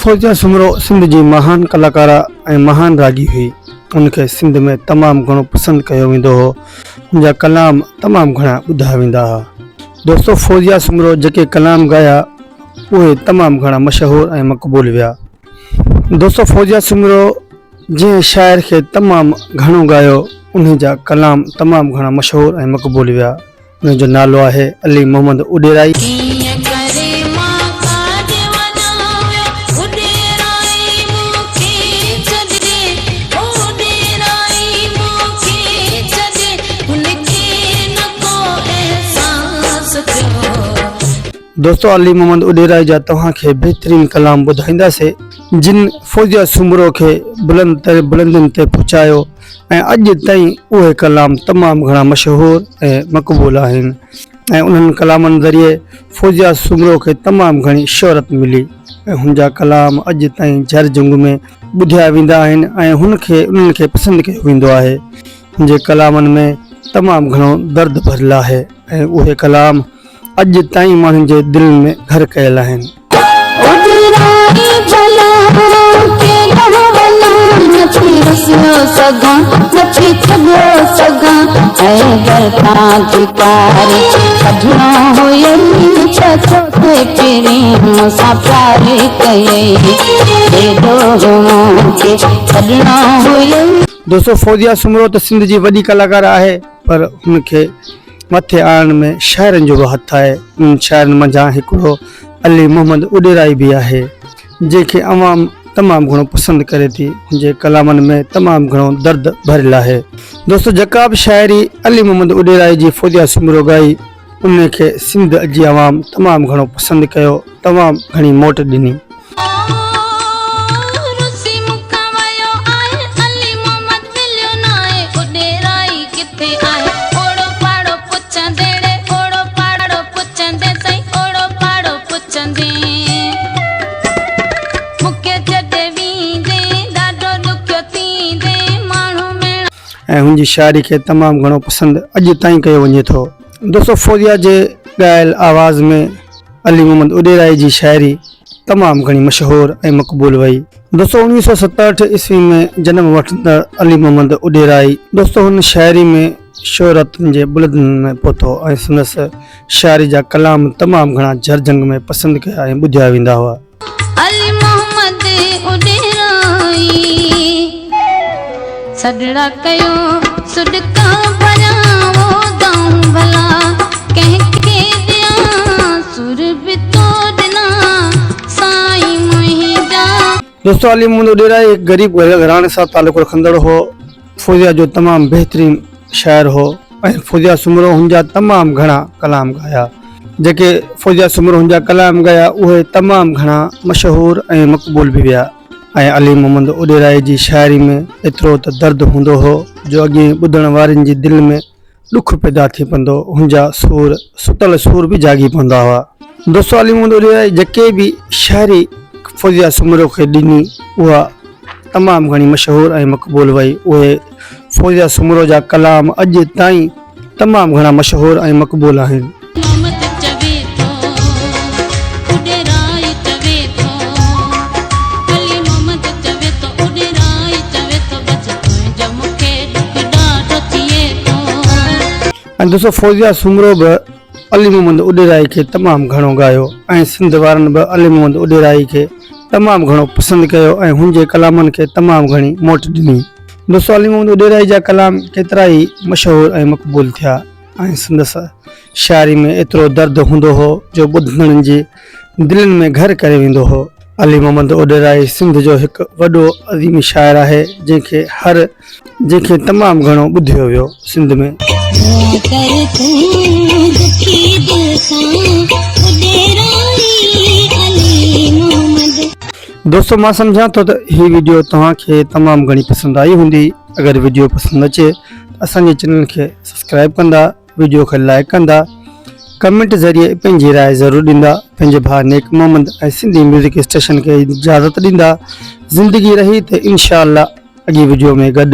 فوزيه سومرو سنڌ جي مهان ڪلاڪاره ۽ مهان راڳي هئي. هن کي سنڌ ۾ تمام گهڻو پسند ڪيو ويندو هو. هن جا ڪلام تمام گهڻا ٻڌا ويندا ها. دوستو فوزيه سومرو جيڪي ڪلام ڳايا اهي تمام گهڻا مشهور ۽ مقبول ويا. دوستو فوزيه سومرو جنهن شاعر کي تمام گهڻو ڳايو انهي جا ڪلام تمام گهڻا مشهور ۽ مقبول ويا. ان جو نالو آهي علي محمد اڏيرائي. ڪيئن ڪري مان ڪاڏي وڃان ويو اڏيرائي مون کي ڇڏي او اڏيرائي مون کي ڇڏي هن کي نه ڪو احساس ٿيو. دوستو علي محمد اڏيرائي جا توهان کي بهترين ڪلام ٻڌائينداسي جن فوزيه سومرو کي بلند تر بلندين تي پهچايو. ۽ اڄ تائين اهي ڪلام تمام گهڻا مشهور ۽ مقبول آهن ۽ انهن ڪلامن ذريعي فوزيه سومرو کي تمام گهڻي شهرت ملي ۽ هن جا ڪلام اڄ تائين جهر جهنگ ۾ ٻڌيا ويندا آهن ۽ هن کي انهن کي پسند ڪيو ويندو آهي. هن جي ڪلامن ۾ تمام گهڻو درد ڀريل آهي ۽ اهي ڪلام اڄ تائين ماڻهن جي دلين ۾ گهر ڪيل آهن. دوستو فوزيه سومرو ته سنڌ جي وڏي ڪلاڪاره آهي پر هن کي مٿي آڻڻ ۾ شاعرن جو به هٿ آهي. انهن شاعرن منجهان هڪڙو علي محمد اڏيرائي به آهي، جنهن کي عوام تمام گهڻو پسند ڪري ٿي. هن جي ڪلامن ۾ تمام گهڻو درد ڀريل آهي. دوستو جيڪا به شاعري علي محمد اڏيرائي جي فوزيه سومرو ڳائي، ان کي سنڌ جي عوام تمام گهڻو پسند ڪيو، تمام گهڻي موٽ ڏني. رسي مون کان ويو آهي علي محمد مليو ناهي اڏيرائي ڪٿي آهي اوڙو پاڙو پڇندي ڙي اوڙو پاڙو پڇندي سائين اوڙو پاڙو پڇندي مون کي ڇڏي ويندي ڏاڍو ڏکيو ٿيندي ماڻهو ميڻا. ۽ هن جي شاعري کي تمام گهڻو پسند اڄ تائين ڪيو وڃي ٿو. دوستو فوزيه جي ڳايل آواز ۾ علي محمد اڏيرائي جي شاعري تمام گهڻي مشهور ۽ مقبول وئي. دوستو 1967 عيسوي ۾ جنم وٺندڙ علي محمد اڏيرائي دوستو هن شاعري ۾ شهرتن جي بلندين ۾ پهتو ۽ سندس شاعري جا ڪلام تمام گهڻا جهرجهنگ ۾ پسند ڪيا ۽ ٻڌيا ويندا هئا. علي محمد اڏيرائي سڏڙا ڪيو سڏڪا ڀريان او دانهون ڀلا ڪنهن کي ڏيان سر به تو ڏنا سائين منهنجا. دوستو علي محمد اڏيرائي هڪ غريب گهراڻي سان تعلق رکندڙ هو. فوزيه جو تمام بهترين شاعر هو ۽ فوزيه سومرو هن جا تمام گهڻا ڪلام ڳايا. جيڪي فوزيه سومرو هن جا ڪلام ڳايا اهي تمام گهڻا مشهور ۽ مقبول به ويا ۽ علي محمد اڏيرائي جي شاعري ۾ ايترو ته درد هوندو هو جو اڳئين ٻڌڻ وارن جي دل ۾ ڏک پيدا ٿي پوندو، هن جا سور ستل سور به جاڳي پوندا هئا. دوستو علي محمد اڏيرائي جيڪي به شاعري فوزيه سومرو کي ڏني اها تمام گهڻي مشهور ۽ مقبول وئي. اهي فوزيه سومرو جا ڪلام اڄ تائين تمام گهڻا مشهور ۽ مقبول آهن. محمد چوي ٿو اڏيرائي چوي ٿو علي محمد چوي ٿو اڏيرائي چوي ٿو بس تنهنجو مون کي ڏک ڏاڍو ٿئي ٿو. ۽ دوستو فوزيه سومرو به علي محمد اڏيرائي کي تمام گهڻو ڳايو ۽ سنڌ وارن به علي محمد اڏيرائي کي تمام گهڻو پسند ڪيو ۽ هن جي ڪلامن کي تمام گهڻي موٽ ڏني. دوستو علي محمد اڏيرائي جا ڪلام ڪيترائي مشهور ۽ مقبول ٿيا. ۽ سندس شاعري ۾ ايترو درد هوندو هو جو ٻڌندڙن جي دلين ۾ گهر ڪري ويندو هو. علي محمد اوڏيرائي سنڌ جو هڪ وڏو عظيم شاعر آهي جنهن کي هر جنهن کي تمام گهڻو ٻڌيو ويو سنڌ ۾. دعا ڪر تون دکي دل سان اڏيرائي علي محمد. دوستو مان سمجهان ٿو ته هي وڊيو توهان کي تمام گهڻي پسند آئي هوندي اگر وڊيو پسند اچي ته اسان جي چينل کي سبسڪرائب ڪندا وڊيو کي لائڪ ڪندا ڪمينٽ ذريعي پنهنجي راء ضرور ڏيندا پنهنجي ڀاء نيڪ محمد ۽ سنڌي ميوزڪ اسٽيشن کي اجازت ڏيندا زندگي رهي ته انشاء الله اڳي وڊيو ۾ گڏ.